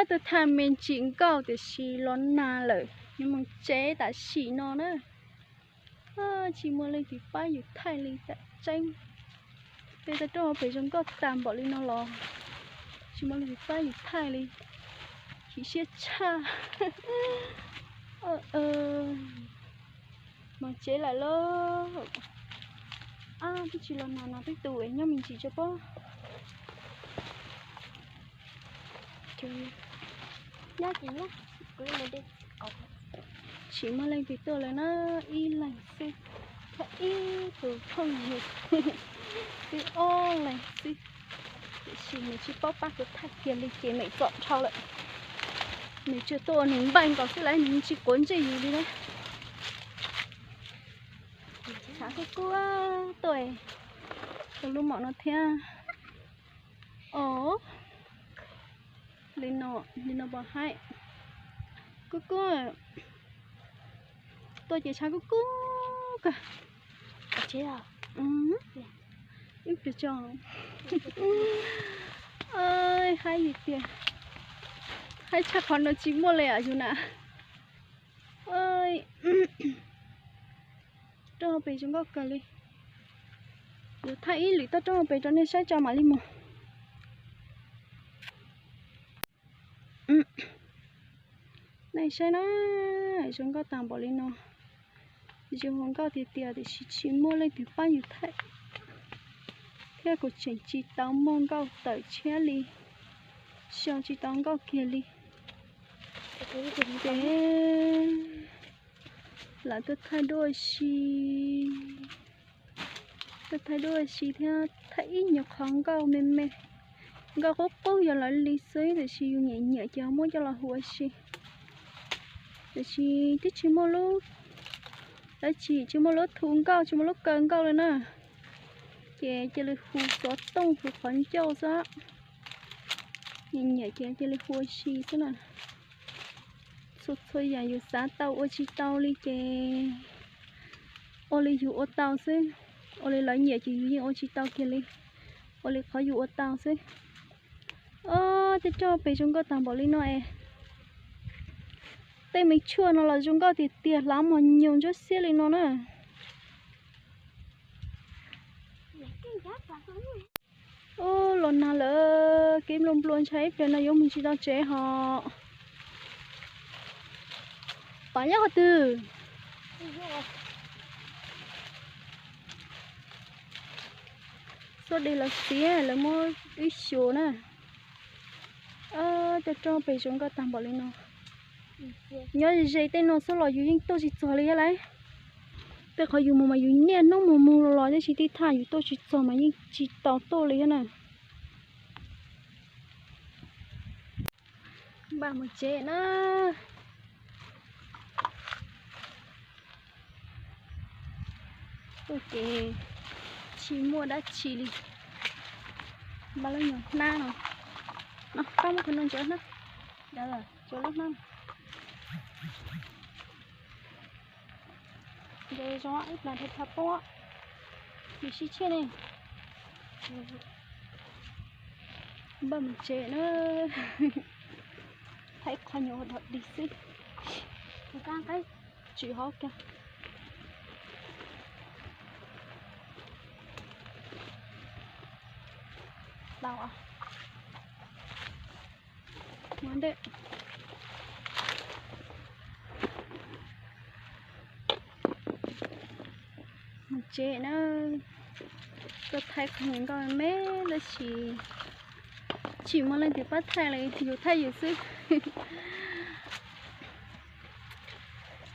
Tuaj thaij me ntsis nkauj tiam sis los nag lawm, yuav mus tsev tam sim no na. Tsis muaj leej twg pab yus thaij li tam tseeb. Peb tau rau pem zoo nkauj tag npaum li no los tsis muaj leej twg pab yus thaij li, chim siab tshaj. Mus tsev lawm lauj. Ab, twb tsis los nag no twb tu es nyob me ntsis tso pob. Tsis muaj leej twg tuaj lawm na, ib leeg xwb, thiab ib tus phooj ywg, twb ob leeg xwb. Tiam sis nws tsis paub pab kuv thaij kiag li ces nws txom dhau lawm. Nws tsuas tuaj ua nws npaij nkaus xwb lawm, nws tsis quav ntsej yus li na. Tshav kub kub tuaj rau lub mom no thiab. Os, li no, li no pom haib. Kub kub, tuaj ces tshav kub kub kawg. Ib pliag tso. Haib tiag, haib tshaj qhov no tsis muaj li yus na. Roob hauv pes zoo nkauj kawg li. Yuav thaij ib lwm toj roob hauv pes rau nej saib tso mam li mus. Nej saib na, zoo nkauj tag npaum li no. Zoo nkauj tiag tiag tiam sis tsis muaj leej twg pab yus thaij, thiab kuv tseem tsis tau muaj nkauj tawm tshiab li, sau tsis tau nkauj kiag li. Ces lawv tuaj thaij duab ua si, tuaj thaij duab ua si thiab thaij ib nyuag qhov nkauj me me, nkauj qub qub yog lawv li xwb tiam sis yus nyiam nyiam ces ho muab coj los hu ua si. Tiam sis twb tsis muaj lub, lawv tsis, tsis muaj lub thu nkauj, tsis muaj lub kaw nkauj li na. Ces cia li hu xov tooj hu qhov ncauj xwb. Nyiam nyiam ces cia li hu ua si xwb na. Txhua txhua yam yus xav tau ua tsis tau li ces ua li yus ua tau xwb. Ua li lawv nyiam ces yus yeej ua tsis tau kiag li. Ua li qhov yus ua tau xwb. Os, tej roob pem zoo nkauj tag npaum li no es. Tej me tshuaj no los zoo nkauj tiag tiag, hlav mos nyoos ntsuab xiab li no na. Ub, los nag lawm, kev nplua nplua ntshai ib pliag no yuav mus tsis tau tsev hos. Pam nyob qhov twg? Xuab dej los xiav lawv muab wb xyuas na. Tej roob pem zoo nkauj tag npaum li no. Nyob ze tej no xwb los yus yeej tuaj tsis txog li thiab lauj. Tej qhov yus mus mas yus niaj hnub mus mus los los tiam sis tej thaj yus tuaj tsis txog mas yeej tsis tau tuaj li thiab na. Npaj mus tsev na. Tuaj ces tsis muaj dab tsi li. Npaj lub nyuag hnab no. No, koj muab qhov no ntsia hnab. Ntsia lub hnab. Ntsia zoo ib plag dhau poob, nws sib tshiab ne. Npaj mus tsev na. Thaij qhov nyuag ua dog dig xwb. Tsis hov kiag. Tau. Mus tsev na. Tuaj thaij qhov nyuag nkauj me tab sis tsis muaj leej twg pab thaij li, yus thaij yus xwb.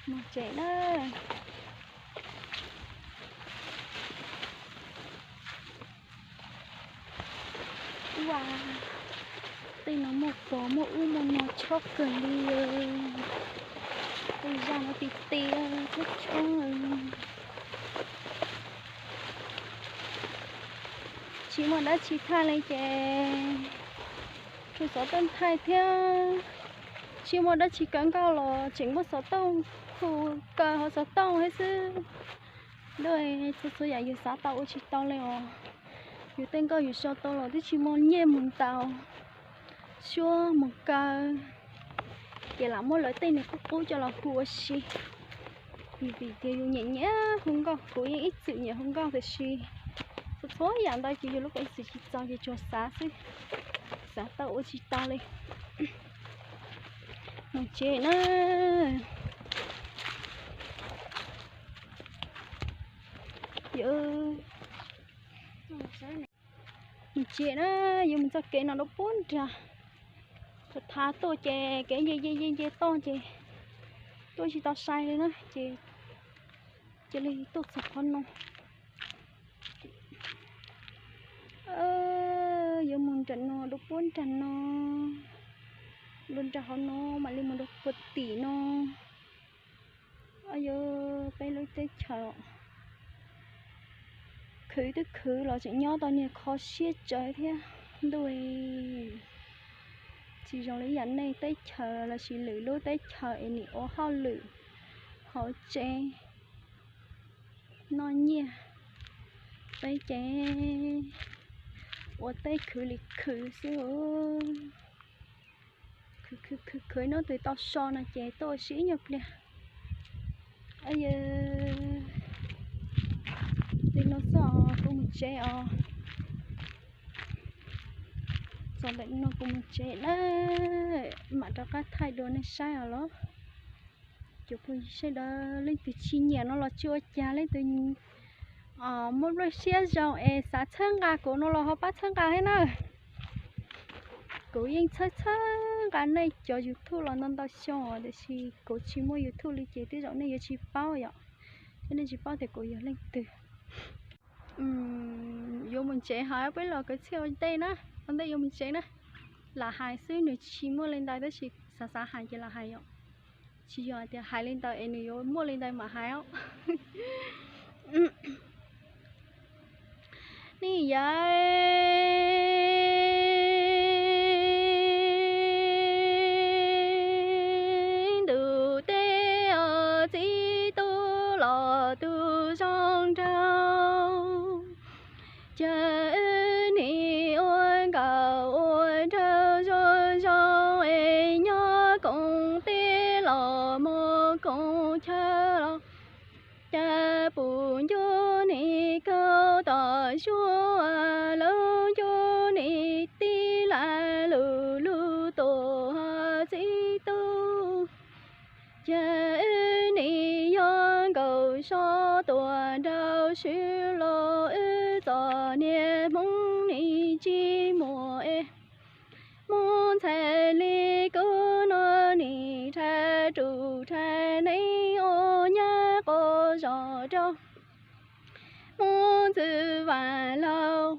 Mus tsev na. Ua, tej no muaj pos muaj ub muaj no tshaj kawg li. Tej zaj no ti ti tshab tshab. Tsis muaj dab tsi thaij li ces tshuav xov tooj thaij thiab. Tsis muaj dab tsi kaw nkauj los tseem muab xov tooj hu kaw hauv xov tooj thiab xwb. Txhua txhua yam yus xav tau ua tsis tau li os. Yus tej nkauj yus sau tau los twb tsis muaj nyiaj mus ntaus. Suab mus kaw, ces lam muab lawv tej niag qub qub coj los hu ua si. Vim tias yus nyiam nyiam hu nkauj, kuv yeej ib txwm nyiam hu nkauj tiam sis txhua txhua yam ntawd ces yus lub kua ib txwm tsis txaus ces tsuas xav xwb, xav tau ua tsis tau li. Mus tsev na. Mus tsev na, yuav mus txoj kev no dua puag nrag. Thaum tuaj ces kev nce nce nce nce toj ces tuaj tsis tau sai li na, ces cia li tuaj txog qhov no. Yuav mus nram no dua puag nrag no, dua nrag hauv no mam li mus dua puag tim no. Yog peb lub teb chaws khwv twb khwv los tseem nyob tau niag kho siab tsawv thiab ntuj. Tsis zoo li yam nej teb chaws los sis lwm lub teb chaws es nim ua hauj lwm hauv tsev noj nyiaj, peb ces ua teb khwv li khwv xwb. Khwv khwv khwv khwv hnub twg tau so no ces tuaj ua si ib nyuag pliag. Yog li no xwb os, kuv mus tsev os. Txog ntawm no kuv mus tsev na, mam rov qab thaij dua nej saib os los. Cov phooj ywg sawv daws, leej twg tsis nyiam no los tsis ua cas, leej twg muaj nplooj siab zoo es xav txhawb nqa kuv no los ho pab txhawb nqa thiab na. Kuv yeej txhawb txhawb nqa nej cov YouTube los ntau ntau xyoo tiam sis kuv tsis muaj YouTube li ces tej zaum nej yuav tsis paub yom, thiab nej tsis paub tias kuv yog leej twg. Yuav mus tsev hais peb los kwv txhiaj ua ntej na, ua ntej yuav mus tsev na. Lam hais xwb nws tsis muaj li ntawd tab sis xav xav hais ces lam hais yom. Tsis yog hais tias hais li ntawd es nws yuav muaj li ntawd mam hais os. Nej yawm, ntuj teb os, txiv tub los tus zoo nraug. Cas wb nim ua nkauj ua nraug zoo zoo es nyob koom teb los mus koom chaw los. Cas pum ncuj nim kaug tom suab, lub ncuj nim tib lam lug lug tuaj txiv tub. Cas wb nim yog nkauj so tuaj nraum swb los wb txom nyem Hmoob nim tsis muaj es. Hmoob ntxhais li kuv no nim rhais ruj rhais neeg ua nyab quas zos rau Hmoob ntxwv Vam Laug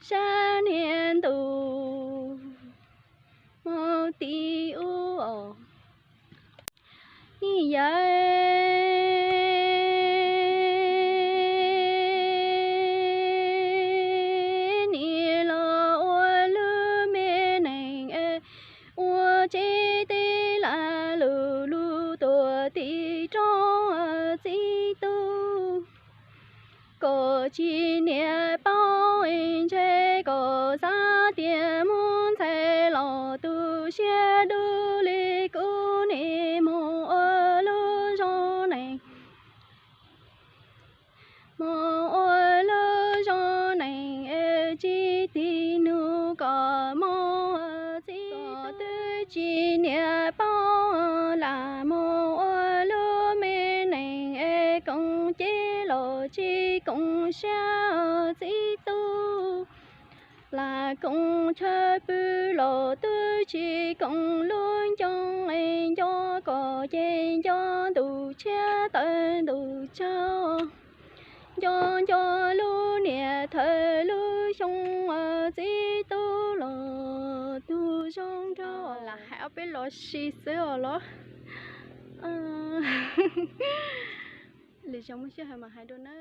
sab niag ntuj mus ti ub os. Nej yawm, nim los ua lub me neej es ua tsev teb lam lug lug tuaj tim roob txiv tub. Koj tsis niam paub ntshe koj xav tias Hmoob ntxhais los tu siab dub li kuv nim mus ua lub zos neeg. Mus ua lub zos neeg es tsis tig nug koj mus txiv tub. Twb tsis niam paub lam mus ua lub me neej es koom ces los tsis koom siab txiv tub. Lam koom chaw pw los twb tsis koom lub ncoo es nco koj ces nco ntuj tshiab tawm ntuj tsaug. Nco nco lub niam thawm lub xyoo txiv tub los tus zoo nraug. Lam hais ob peb lo si xwb os los. Lwm zaus muaj sij hawm mam hais dua na.